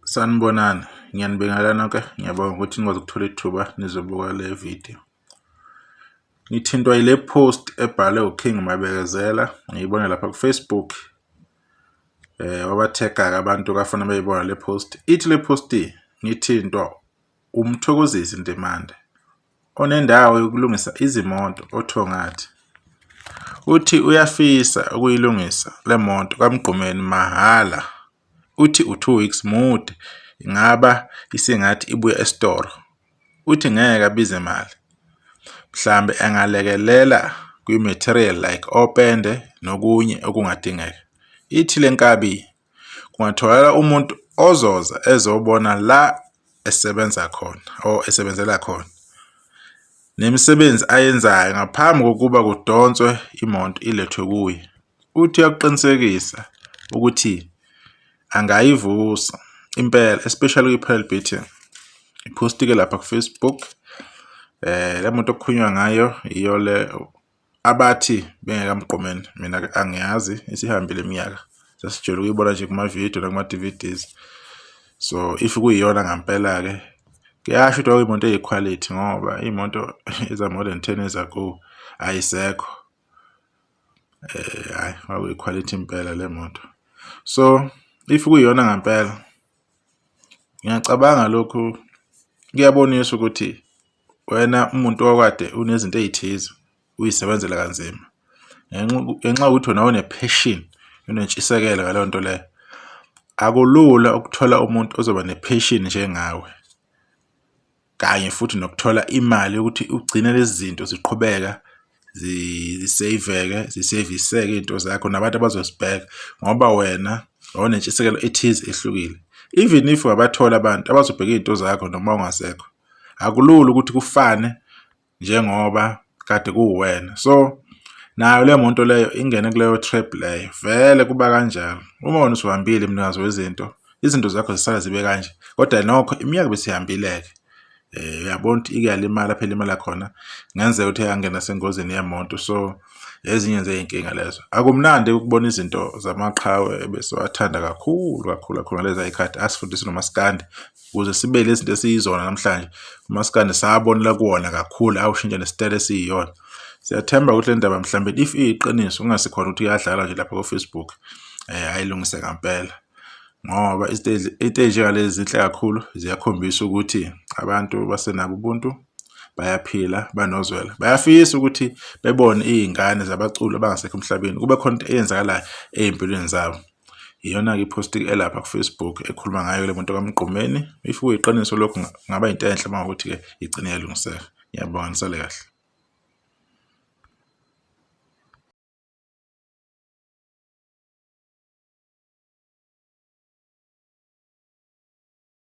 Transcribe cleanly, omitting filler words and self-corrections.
Sanibonani, ngiyanibingelela nonke, ngiyabonga ukuthi nikwazi ukuthola ithuba nizobuka le video. Ngithintwa yile post ebhalwe uKing Mabekezela, ngiyibona lapha ku-Facebook. Wabathega-ke abantu kafuna beyibona le post. Ithi le post ngithintwa uMthokozisi Ndimande onendawo yokulungisa izimoto oThongathi. Uthi uyafisa ukuyilungisa le moto kaMgqumeni mahhala. Uthi u-2 weeks mude ingaba isingathi ibuya esitolo. Uthi ngeke abize mali. Mhlambe angalekelela kwi-material like opende nokunye okungadingeka. Ithi le nkabi kungatholakala umuntu ozoza ezobona la esebenza khona or esebenzela khona nemisebenzi ayenzayo ngaphambi kokuba kudonswe imoto ilethwe kuye. Uthi uyakuqinisekisa ukuthi angayivusa impela especially kwi-panel beating. Iphosti-ke lapha ku-Facebook. Le moto okukhulunywa ngayo iyo le abathi bengekamgqumeni, mina-ke angiyazi isihambile iminyaka. Sasijwayele ukuyibona nje kuma-video nakuma-D_V_Ds. So if kuyiyona ngampela-ke kuyasho ukuthi kwakuyimoto eyikhwalithi ngoba iy'moto eza-more than 10 years ago ayisekho. Hhayi kwakuyikhwalithi impela le moto. So if kuyiyona ngampela ngiyacabanga lokhu kuyabonisa ukuthi wena umuntu okade unezinto ey'thize uyisebenzela kanzima ngenxa yokuthi wena une-passion unentshisekelo ngaleyo nto leyo, akulula ukuthola umuntu ozoba ne-passion njengawe. Kanye futhi nokuthola imali yokuthi ugcine lezi zinto ziqhubeka ziseyiveke ziseviseke iy'nto zakho nabantu abazozibheka ngoba wena wawunentshisekelo ethize ehlukile. Even if ungabathola abantu abazobheka iy'nto zakho noma ungasekho, akulula ukuthi kufane njengoba kade kuwuwena. So nayo le moto leyo ingene kuleyo trap leyo, vele kuba kanjalo. Uma wena usuhambile mnikazi wezinto, izinto zakho zisala zibe kanje, kodwa nokho iminyaka besihambile-ke. Uyabona ukuthi ike yalimala lapho elimala khona, kungenzeka ukuthi yangena sengozini yemoto, so ezinye zey'nkinga lezo. Akumnandi ukubona izinto zamaqhawe ebesiwathanda kakhulu kakhulu kakhulu ngaleza y'khathi asifundise nomaskandi ukuze sibe lezi zinto esiyizona namhlanje. Umaskandi sabonela kuwona kakhulu awushintsha nesitayela esiyiyona. Siyathemba ukuthi le ndaba mhlambe if iyiqiniso kungasikhona ukuthi iyadlala nje lapha ko-Facebook, ayilungise ngampela ngoba izinto ey'njengalezi zinhle kakhulu ziyakhombisa ukuthi abantu basenabo ubuntu, bayaphila, banozwela. Bayafisa ukuthi bebone iy'ngane zabaculi abangasekho emhlabeni kube khona into eyenzakalayo ey'mpilweni zabo. Iyona-ke i-post elapha ku-Facebook ekhuluma ngayo le moto kaMgqumeni. If kuyiqiniso lokhu kungaba into enhle uma kuwukuthi-ke igcine yalungiseka. Ngiyabonga nisale kahle.